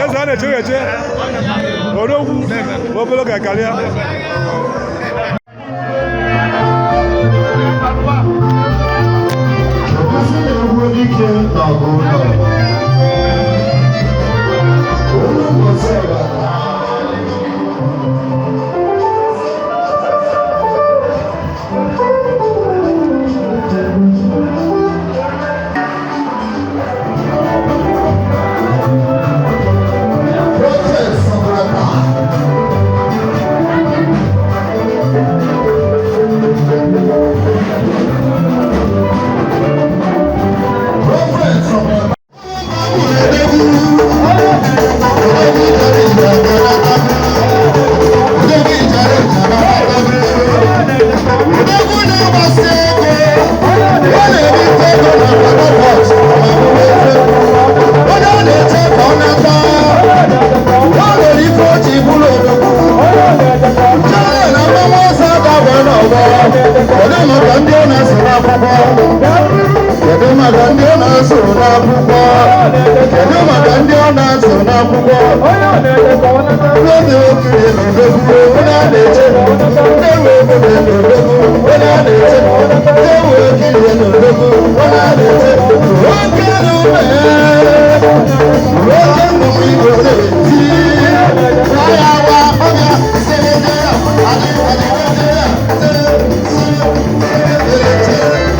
Eze a na-eche eche odogwu obere oge karịa. Okwusi na-egwu dike n'ọgụ ụlọ. Onye ụbọchị ọbara. Protest Sabrata. Reverend Sabrata. Kedu maka ndị ọ na-asụ n'akwụkwọ? Kedu maka ndị ọ na-asụ n'akwụkwọ? Ndị okiri n'odogwu onye a na-eche, ndị obodo n'odogwu onye a na-eche, ndị okiri n'odogwu onye a na-eche. Oke n'ume, oke nnukwu igwe na-eti. Ya wa ọbịa sịrị dị ya, adị adị dị ya, sịrị sịrị sịrị sịrị.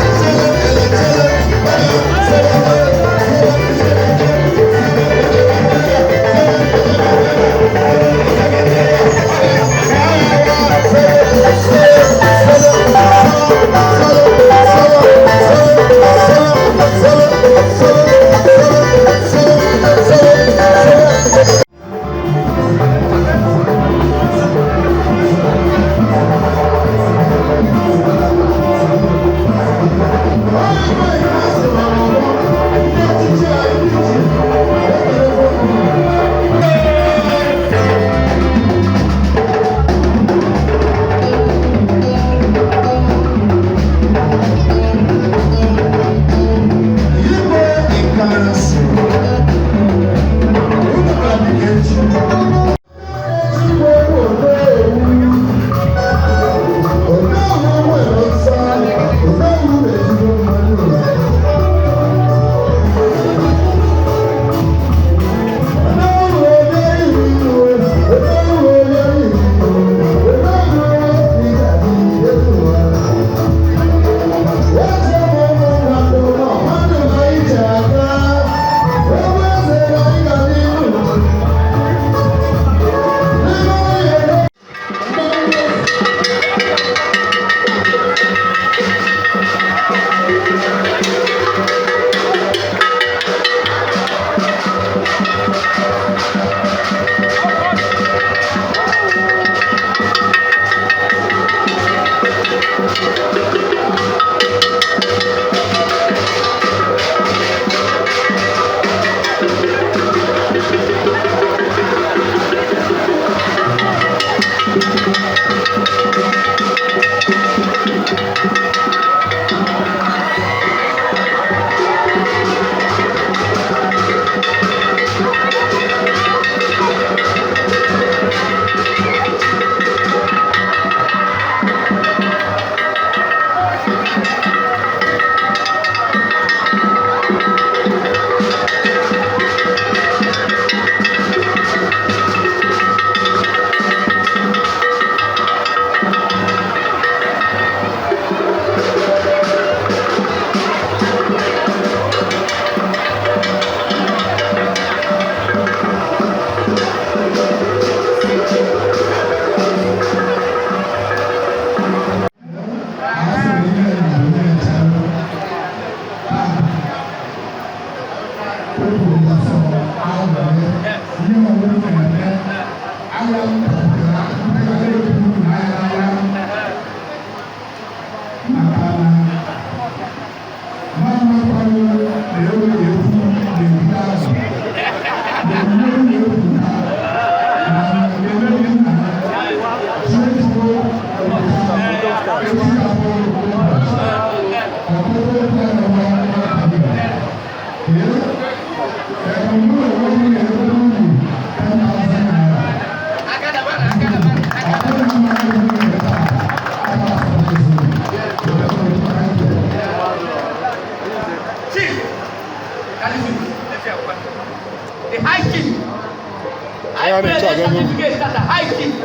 Onye a na-eche abịago.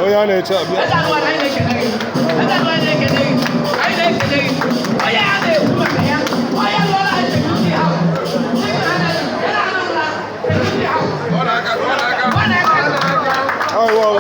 Onye a na-eche abịa. Ayiwa o.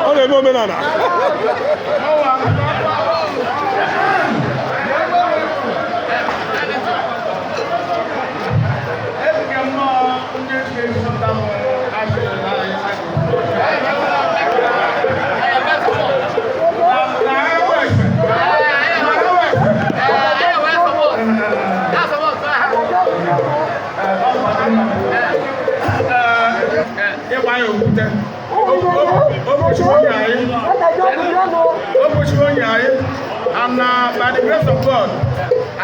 Ọ na-eme omenala. Ịgba ya okwute o kpochiri onye anyị and na by the grace of God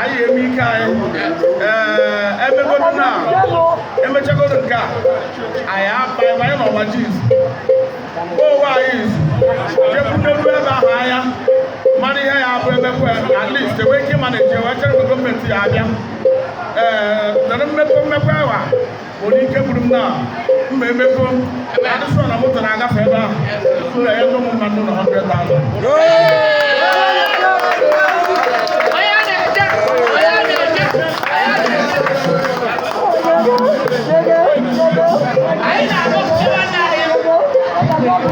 anyị eme ike anyị ee emegodo na emechagodo nke a anyị abanye n'ọgba jiz owe anyị izu jekwuderu ebe ahụ anya mara ihe ya abụ emekwe at least enwee ike ịma na eji wee chere mgbe gọọmenti ya abịa. Ee, nọrọ mmekọ mmekọ awa bụ n'ike gburu m na mma emeko adịsọ na moto na-agafe ebe ahụ m na-enye ndị ụmụ mmadụ na 100,000.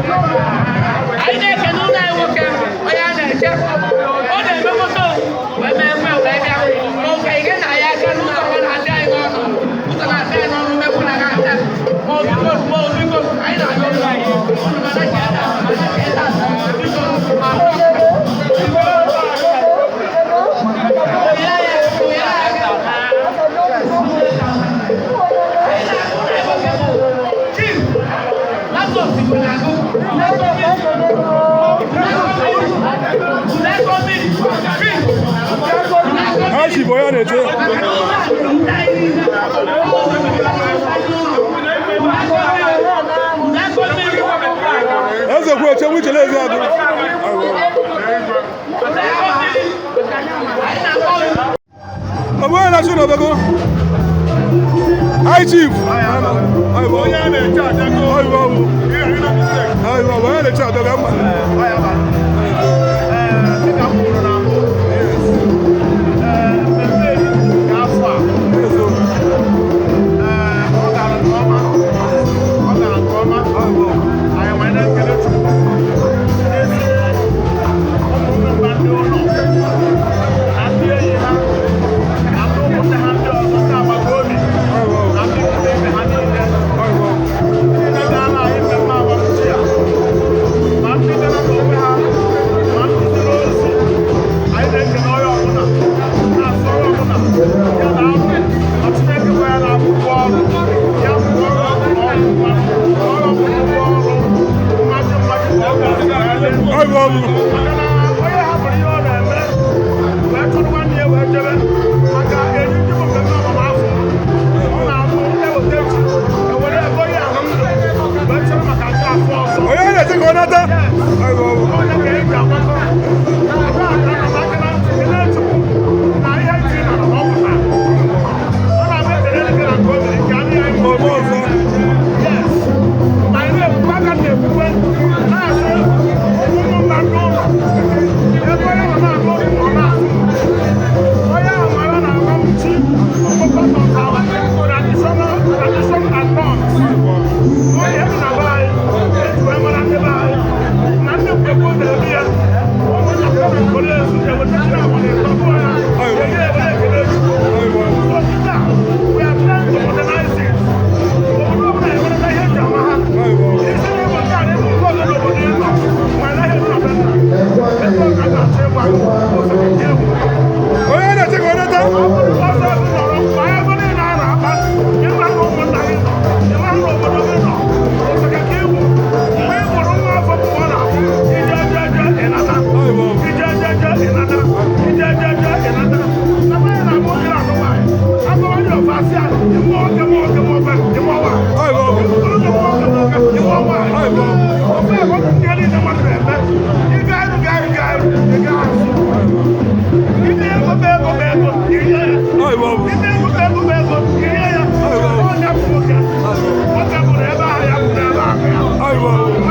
Anyị na-ekene ụlọ anyị nwoke onye a na-eche ọ na-eme moto wee mee nwe wee bịa ma ọ ka ị ga na ya aka n'ụzọ ọ na-adị anyị n'ọnụ ụzọ na-adị anyị n'ọnụ mmekwu na ga ata ma ọ biko ma ọ biko anyị na-arịọ ụlọ anyị ụnụ mana ka ya mana ka ya biko ma Ha chi bụ onye a na-eche. Eze kwu eche nwa ichele eze adụ. Ọ bụ onye na-achụ n'obego. High chief. Onye a na-eche abịago. Ayiwa o. Ayiwa o. Onye na-eche abịago mma. Dịka m kwuru na mbụ, mmemme nke afọ a, Yes, o. ọ gara nke ọma, ọ gara nke ọma. Anyị wee na-ekele Chukwu n'ezi ụmụnne mba ndị ụlọ na ndị enyi ha na ndị ụmụnne ha ndị ọzọ, ndị agbata obi na ndị ikwu na ibe ha niile ndị na-ala anyị mmemme agbamchi a, ma ndị bịara n'onwe ha ma ndị ziri ozi. Anyị na-ekele onye ọbụla, na-asị onye ọbụla ya na abụ na Chineke nwe ya na-akwụkwọ ọrụ ya kwụọ ọrụ ọbụla ọrụ ọrụ ọbụla ụgwọ ọrụ mmadụ mmadụ ka ọ ga-adị. Ayiwa o. Maka na onye hapụrụ ihe ọ na-eme wee chụrụ nwanne ya wee jebe maka eri ndị bụ mmemme agbamafọ, ọ na-abụ eweta echi ewere ego ya ahụ ndụ wee chere maka nke afọ ọzọ. Onye na-eche ka ọ nata. Ayiwa o. Onye ka eji agbakọ ebe a ka a na-aka na ntị kelee Chukwu na ihe ntị nara na ọ pụtara ọ na-abụ ekele dịka na nke o mere nke adịghị anyị mma. Ọgbọ ọzọ. Yes. Ma anyị na-ekwukwe aka na-ekwukwe na-asị ụmụ mba ndị ụlọ ebe onye nọ na-agụ ọ na-asụ onye ahụ mara na agba mchi ọkpụkpọ our traditional tradition and norms. Onye bi na be anyị eji wee mara ndị be anyị na ndị mgbe gboo. Ndị ego ego ego ihe ya. Onye bụ nwoke. Nwoke bụrụ ebe ahụ ya bụrụ ebe ahụ ya.